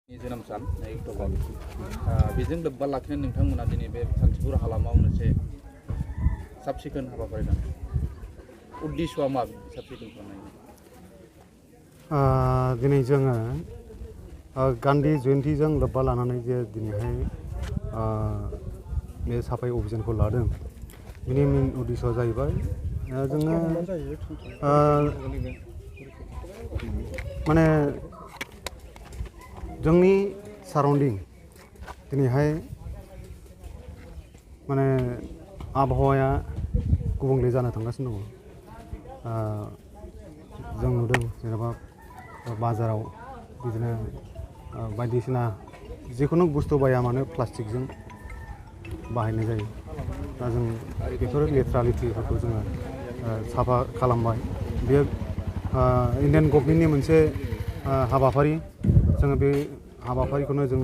जोनोम सान 1 अक्ट'बर बेजों लोब्बा लाखिनानै नोंथांमोना दिनै बे सान्तिपुर हालामाव मोनसे साब सिखोन हाबाफारि लादों। उद्देश्यआ मा साब सिखोन खालामनायनि? दिनै जोङो गान्धी जयन्तीजों लोब्बा लानानै जे दिनैहाय बे साफाई अभियानखौ लादों। बिनि मेन उद्देश्यआ जाहैबाय जोङो माने जोंनि साराउन्डिं दिनैहाय माने आबहावाया गुबुंले जानो थांगासिनो दङ। जों नुदों जेनेबा बाजाराव बिदिनो बायदिसिना जिखुनु बुस्थु बाया मानो प्लास्टिकजों बाहायनाय जायो। दा जों बेफोर लेथ्राफोरखौ जोङो साफा खालामबाय। बेयो इन्डियान गभर्नमेन्टनि मोनसे हाबाफारि। जोङो बे हाबाफारिखौनो जों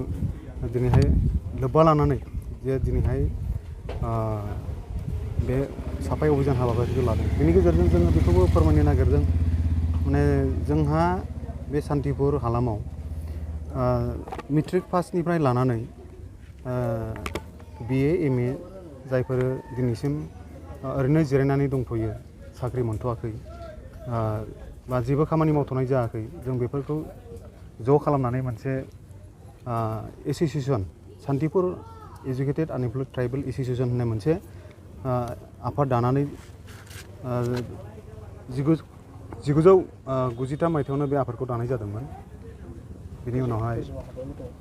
दिनैहाय लोब्बा लानानै जे दिनैहाय बे साफाई अभियान हाबाफारिखौ लादों। बेनि गेजेरजों जोङो बेखौबो फोरमायनो नागिरदों माने जोंहा बे सान्तिपुर हालामाव मेट्रिक पासनिफ्राय लानानै BA MA जायफोर दिनैसिम ओरैनो जिरायनानै दंथ'यो, साख्रि मोनथ'वाखै बा जेबो खामानि मावथ'नाय जायाखै, जों बेफोरखौ ज' खालामनानै मोनसे association Shantipur educated unemployed tribal association होननाय मोनसे आफाद दानानै 1993 मायथाइयावनो बे आफादखौ दानाय जादोंमोन। बिनि उनावहाय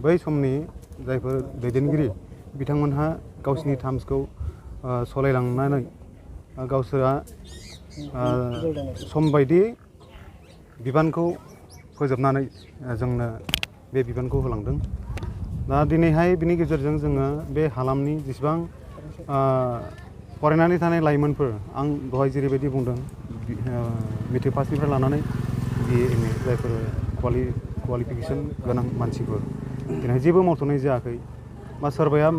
बै समनि जायफोर दैदेनगिरि बिथांमोनहा गावसिनि टार्म्सखौ सालायलांनानै गावसोरा सम बायदि बिबानखौ फोजोबनानै जोंनो बे बिबानखौ होलांदों। दा दिनैहाय बिनि गेजेरजों जोङो बे हालामनि जेसेबां फरायनानै थानाय लाइमोनफोर, आं दहाय जेरैबायदि बुंदों मेट्रिक पासनिफ्राय लानानै BA MA जायफोर क्वालिफिकेसन गोनां मानसिफोर दिनै जेबो मावथ'नाय जायाखै बा सोरबाया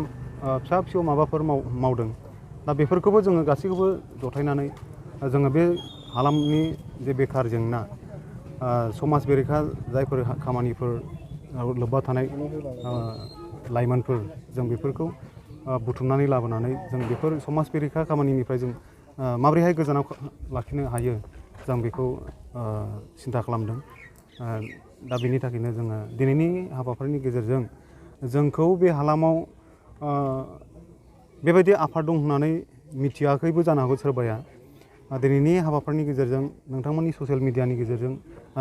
फिसा फिसौ माबाफोर मावदों। दा बेफोरखौबो जोङो गासैखौबो जथायनानै जोङो बे हालामनि जे बेखार जेंना, समाज बेरेखा जायफोर खामानिफोर लोब्बा थानाय लाइमोनफोर, जों बेफोरखौ बुथुमनानै लाबोनानै जों बेफोर समाज बेरेखा खामानिनिफ्राय जों माबोरैहाय गोजानाव लाखिनो हायो, जों बेखौ सिन्था खालामदों। दा बेनि थाखायनो जोङो दिनैनि हाबाफारिनि गेजेरजों जोंखौ बे हालामाव बेबायदि आफाद दं होननानै मिथियाखैबो जानो हागौ सोरबाया। दिनैनि हाबाफारिनि गेजेरजों नोंथांमोननि ससियेल मिडियानि गेजेरजों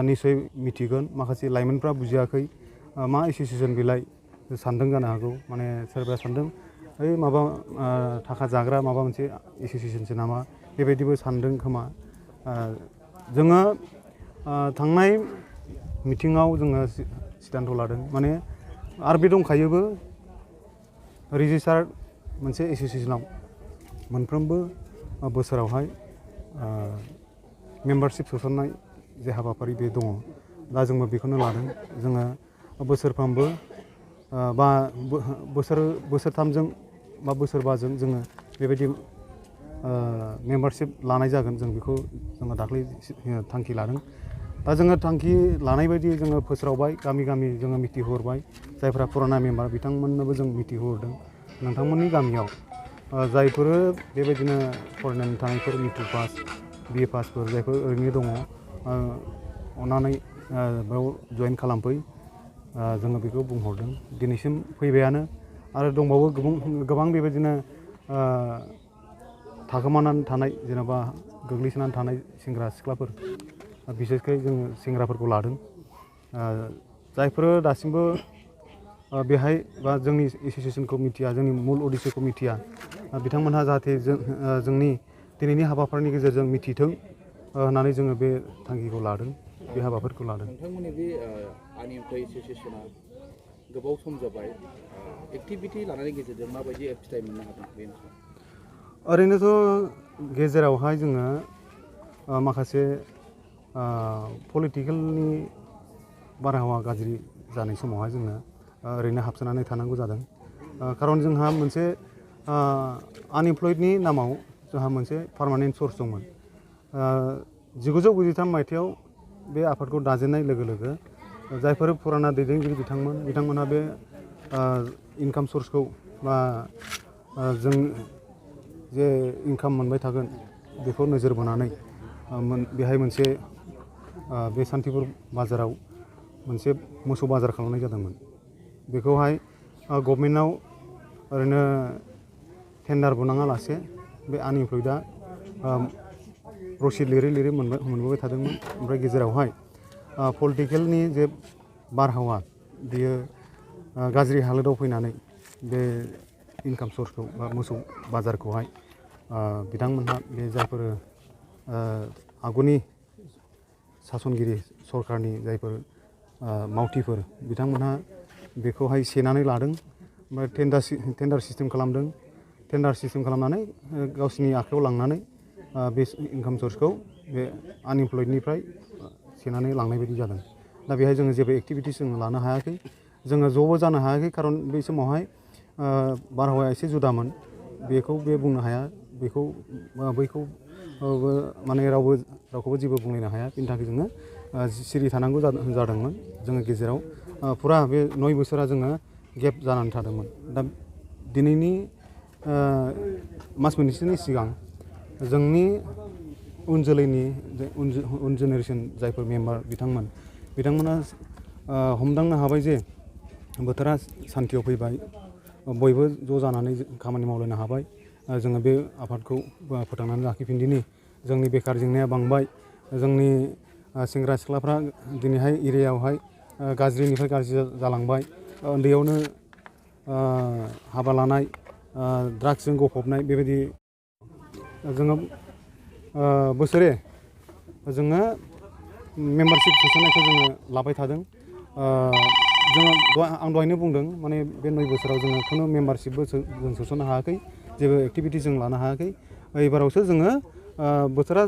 निस्सय मिथिगोन। माखासे लाइमोनफ्रा बुजियाखै मा एसोसिएसन बेलाय सानदों जानो हागौ। माने सोरबाया सानदों ओइ माबा थाखा जाग्रा माबा मोनसे एसोसिएसनसो नामा, बेबायदिबो सानदों खोमा। जोङो थांनाय मिटिङाव जोङो सिद्धान्त लादों माने आरो बे दंखायोबो रेजिस्टार्ड मोनसे एसोसिएसनाव मोनफ्रोमबो बोसोरावहाय मेम्बारशिप सोसननाय जे हाबाफारि बे दङ। दा जोंबो बेखौनो लादों। जोङो बोसोरफ्रोमबो बा बोसोरथामजों बा बोसोरबाजों जोङो बेबायदि मेम्बारशिप लानाय जागोन। जों बेखौ जोङो दाख्लै थांखि लादों। दा जोङो थांखि लानाय बायदि जोङो फोस्रावबाय, गामि गामि जोङो मिथिहोहरबाय। जायफ्रा पुराना मेम्बार बिथांमोननोबो जों मिथिहोहरदों नोंथांमोननि गामियाव जायफोर बेबायदिनो फरायनानै थानायफोर मेट्रिक पास BA पासफोर जायफोर ओरैनो दङ, अननानै बेयाव जइन खालामफै। जोङो बेखौ बुंहरदों। दिनैसिम फैबायानो आरो दंबावो गोबां बेबायदिनो थाखोमानानै थानाय जेनेबा गोग्लैसोनानै थानाय सेंग्रा सिख्लाफोर, बिसेसकै जोङो सेंग्राफोरखौ लादों। जायफोर दासिमबो बेहाय बा जोंनि एसोसिएसनखौ मिथिया, जोंनि मुल उद्देश्यखौ मिथिया, बिथांमोनहा जाहाथे जोंनि दिनैनि हाबाफारिनि गेजेरजों मिथिथों होननानै जोङो बे थांखिखौ लादों, बे हाबाफारिखौ लादों। नोंथांमोननि बे आनएमप्लयड एसोसिएसना गोबाव सम जाबाय, एक्टिभिटि लानायनि गेजेरजों माबायदि फिथाइ मोननो हादों बे ओनसोलाव? ओरैनोथ' गेजेरावहाय जोङो माखासे पलिटिकेलनि बारहावा गाज्रि जानाय समावहाय जोङो ओरैनो हाबसोनानै थानांगौ जादों। खारन जोंहा मोनसे आनएमप्लयडनि नामाव जोंहा मोनसे पार्मानेन्ट सर्स दंमोन। 1993 मायथाइयाव बे आफादखौ दाजेननाय लोगो लोगो जायफोर फुराना दैदेनगिरि बिथांमोनहा बे इनकाम सर्सखौ बा जों जे इनकाम मोनबाय थागोन बेखौ नोजोर बोनानै बेहाय मोनसे बे शान्तिपुर बाजाराव मोनसे मोसौ बाजार खालामनाय जादोंमोन। बेखौहाय गभर्नमेन्टआव ओरैनो टेन्डार बुनाङालासे बे आनइमप्लयडआ रसिद लिरै मोनबोबाय थादोंमोन। ओमफ्राय गेजेरावहाय पलिटिकेलनि जे बारहावा बियो गाज्रि हालोदाव फैनानै बे इनकाम सर्सखौ बा मोसौ बाजारखौहाय बिथांमोनहा बे जायफोर आगुनि सासनगिरि सरकारनि जायफोर मावथिफोर बिथांमोनहा बेखौहाय सेनानै लादों। ओमफ्राय टेन्डार सिस्टेम खालामदों। टेन्डार सिस्टेम खालामनानै गावसिनि आखायाव लांनानै बे इनकाम सर्सखौ बे आनइमप्लयडनिफ्राय सेनानै लांनाय बायदि जादों। दा बेहाय जोङो जेबो एक्टिभिटिस जोङो लानो हायाखै, जोङो ज'बो जानो हायाखै, खारन बै समावहाय बारहावाया एसे जुदामोन। बेखौ बुंनो हाया, बैखौ माने रावखौबो जेबो बुंलायनो हाया। बेनि थाखाय जोङो सिरि थानांगौ जादोंमोन। जोङो गेजेराव फुरा बे 9 बोसोरा जोङो गेप जानानै थादोंमोन। दा दिनैनि मास मोनसेनि सिगां जोंनि उन जोलैनि उन जेनेरेसन जायफोर मेम्बार बिथांमोना हमदांनो हाबाय जे बोथोरा सान्थियाव फैबाय, बयबो ज' जानानै खामानि मावलायनो हाबाय, जोङो बे आफादखौ फोथांनानै लाखिफिनदिनि। जोंनि बेकार जेंनाया बांबाय, जोंनि सेंग्रा सिख्लाफ्रा दिनैहाय एरियायावहाय गाज्रिनिफ्राय गाज्रि जालांबाय, उन्दैयावनो हाबा लानाय, ड्राग्सजों गफबनाय, बेबायदि जोङो बोसोरे जोङो मेम्बारशिप सोसननायखौ जोङो लाबाय थादों। आं दहायनो बुंदों, माने बे 9 बोसोराव जोङो खुनु मेम्बारशिपबो जों सोसननो हायाखै, जेबो एक्टिभिटि जों लानो हायाखै। एबारावसो जोङो बोथोरा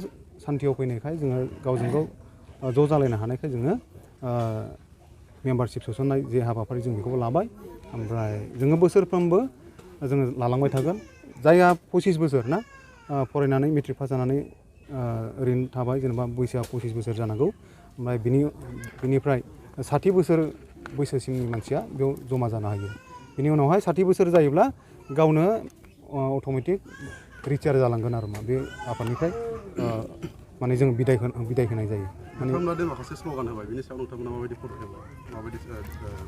सान्थियाव फैनायखाय जोङो गावजों गाव ज' जालायनो हानायखाय जोङो मेम्बारशिप सोसननाय जे हाबाफारि जों बेखौबो लाबाय। ओमफ्राय जोङो बोसोरफ्रोमबो जोङो लालांबाय थागोन। जायहा 25 बोसोर ना फरायनानै मेट्रिक पास जानानै ओरैनो थाबाय, जेनेबा बैसोआ 25 बोसोर जानांगौ, ओमफ्राय बिनिफ्राय 60 बोसोर बैसोसिमनि मानसिया बेयाव जमा जानो हायो। बिनि उनावहाय 60 बोसोर जायोब्ला गावनो अट'मेटिक रिटायार जालांगोन आरो मा बे आफादनिफ्राय माने जों बिदाय होनाय जायो। नोंथांमोना माखासे स्ल'गान होबाय, बिनि सायाव नोंथांमोना माबायदि पदक्षेप माबायदि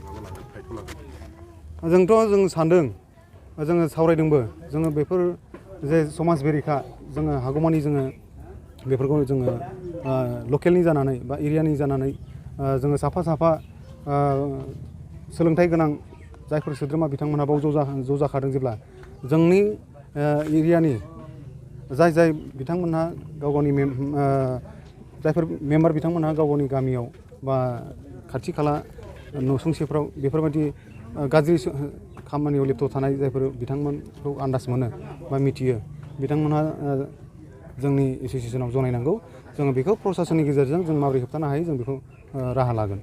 माबा लागोन, दायथ' लागोन? जों सानदों, जोङो सावरायदोंबो, जोङो बेफोर जे समाज बेरेखा, जोङो हागौमानि जोङो बेफोरखौ जोङो लकेलनि जानानै बा एरियानि जानानै जोङो साफा सोलोंथाइ गोनां जायफोर सोद्रोमा बिथांमोनहा बाव ज' जाखादों। जेब्ला जोंनि एरियानि जाय बिथांमोनहा गावनि जायफोर मेम्बार बिथांमोनहा गावनि गामियाव बा खाथि खाला नसुंसेफ्राव बेफोरबायदि गाज्रि खामानियाव लिप्त थानाय जायफोर बिथांमोनखौ आन्दाज मोनो बा मिथियो, बिथांमोनहा जोंनि एस'सियेसनाव जनायनांगौ। जोङो बेखौ प्रसासननि गेजेरजों जों माबोरै होबथानो हायो, जों बेखौ राहा लागोन।